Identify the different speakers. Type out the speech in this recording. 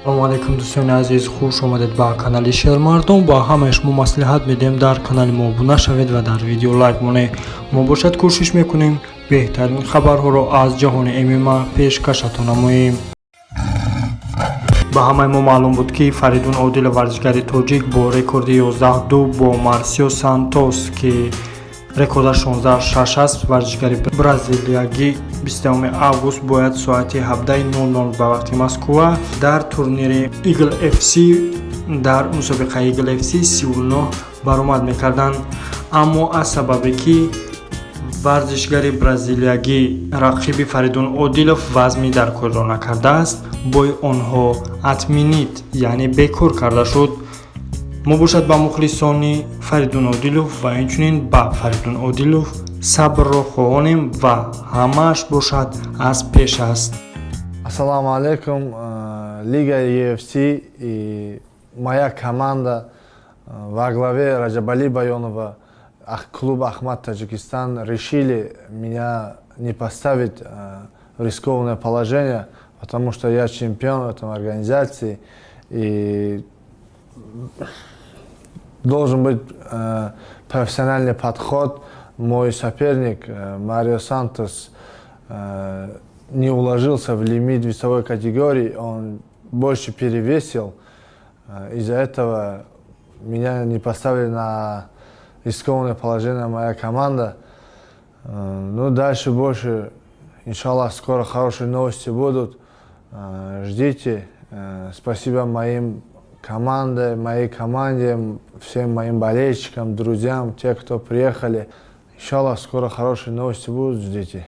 Speaker 1: Салому алейкум дӯстони азиз, хуш омадед ба канали Шермардон. Ба ҳамаи шумо маслиҳат медиҳем дар канали мо обуна шавед ва дар видео лайк монед. Мо бошад кӯшиш мекунем беҳтарин хабарҳоро аз ҷаҳони ММА пешкашатон намоем. ба ҳамаи мо маълум буд ки Фаридун Одилов варзишгари тоҷик бо рекорди 11-2 бо Марсио Сантос ки рекорда 16-6 аст, варзишгари бразилиягӣ 20 август бояд соати 17:00 ба вақти Москва дар турнири Eagle FC дар мусобиқаи Eagle FC 39 баромад мекарданд. Аммо аз сабабе ки варзишгари бразилиягӣ рақиби Фаридун Одилов вазми дар корро накардааст, бои онҳо атминит яъне бекор карда шуд. мо бошад ба мухлисони Фаридун Одилов ва инчунин ба Фаридун Одилов сабрро хоҳонем ва ҳамааш бошад аз пеш аст.
Speaker 2: Ассаламу алейкум. Лига UFC и моя команда во главе Раджабали Байонова, клуб Ахмат Таджикистан, решили меня не поставить в рискованное положение, потому что я чемпион в этом организации и должен быть профессиональный подход. Мой соперник Марио Сантос не уложился в лимит весовой категории, он больше перевесил. Из-за этого меня не поставили на рискованное положение моя команда. Ну, дальше больше, иншаллах, скоро хорошие новости будут. Ждите. Спасибо моей команде, всем моим болельщикам, друзьям, те, кто приехали. Иншаллах, скоро хорошие новости будут, ждите.